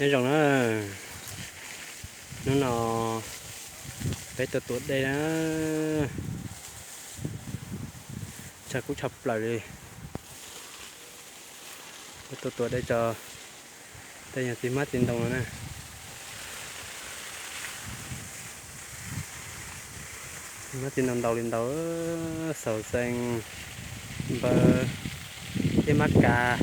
Nyob zoo na, hnub no peb tuaj tua dej na, tshav kub tshaj plaws li. Peb tuaj tua dej tso, tej yog txiv hmab txiv ntoo no na. Txiv hmab txiv ntoo ntau li ntau, xaus zees, npawg, thiab mab kas.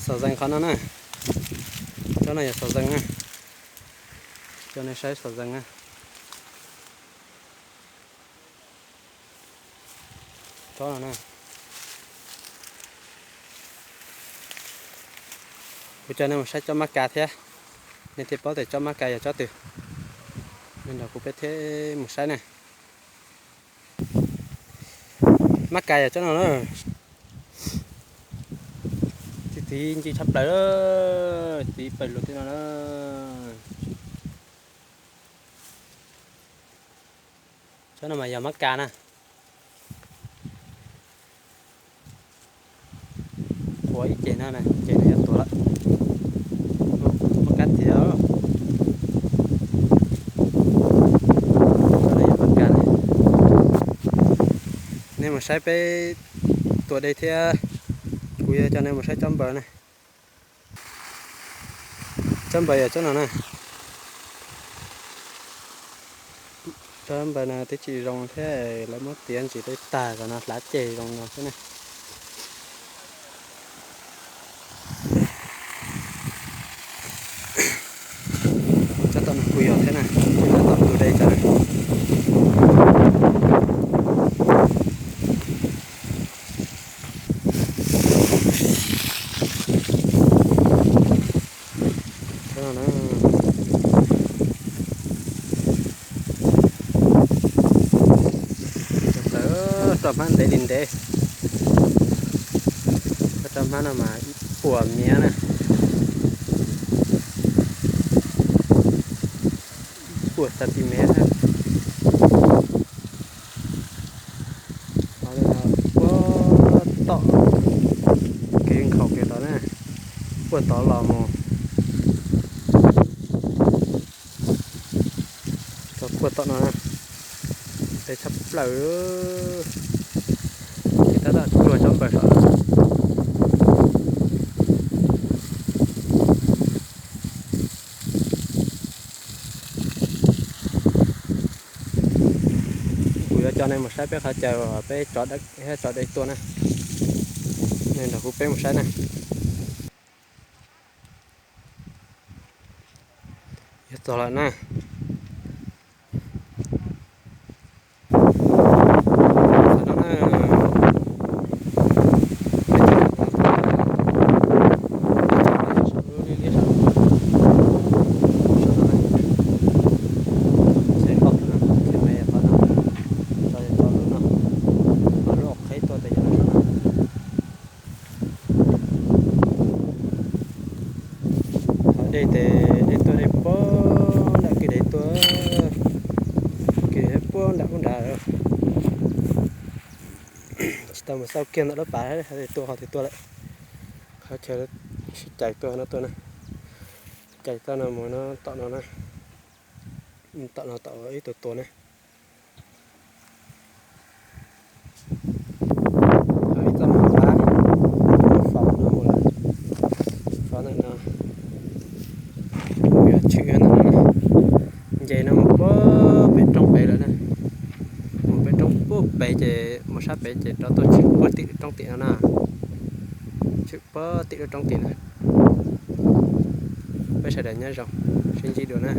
Xaus zees qhov no na, tsob no yog xaus zees na, coj nej saib xaus zees na. Tsob no na, kuv coj nej mus saib tsob mab kas thiab, nej thiaj paub tias tsob mab kas yog tsob twg. Nej nrog kuv peb thiab mus saib na. Mab kas yog tsob no na, txiv txiv ncw tshaj plaws, txiv pawg lug tej no na. Tsob no mas yog mab kas na. Qhuav ib ceg no na, ceg no yuav tuag lawm. Mab kas tiag, tsob no yog mab kas na. Nej mus saib peb tua dej thiab, kuv yuav coj nej mus saib tsob npawg na. Tsob npawg yog tsob no na. Tsob npawg no twb tsis zoo thiab, lawv muab tiav ntsis tej tag kom no hlav ceg zoo no xwb na. Tsob tom no kuj yog thiab na, tsob tom ntug dej tso na. Tau roj hmab ntev li ntev. Tau roj hmab no mas ib puas miv na, ib puas xas tis mev na. Puag tom kev nkhaus kev tod na, puag tod los mus rau puag tom no na, deb tshaj plaws. Ces tab tom tsuag tsob npawg saum no. Kuv yuav coj nej mus saib peb qhov chaw uas peb tso dej tuaj na. Nej nrog kuv peb mus saib na. Yuav txog lawm na. Qhov dej tes dej tuaj dej puag nram kwj deg tuaj, kwj deg puag nram ub nrad. Tsis tau mus xauj kiag ntawm lub pas dej tuaj qhov twg tuaj lawm. Qhov chaw sib cais tuaj no tuaj na, cais txoj no mus no tom no na, tom no tom ib tug tuag na. Ib txoj no qab, faus no mus lawm, faus ntawm no, yog tshwm ntawm no, nce no mus puag pem roob pem lawm na, mus pem roob puag pem ces mus sab pem ces rov tuaj tshwm puag tim roob tim no na, tshwm puag tim lub roob tim na. Peb sawv daws nyob zoo, sib ntsib dua na.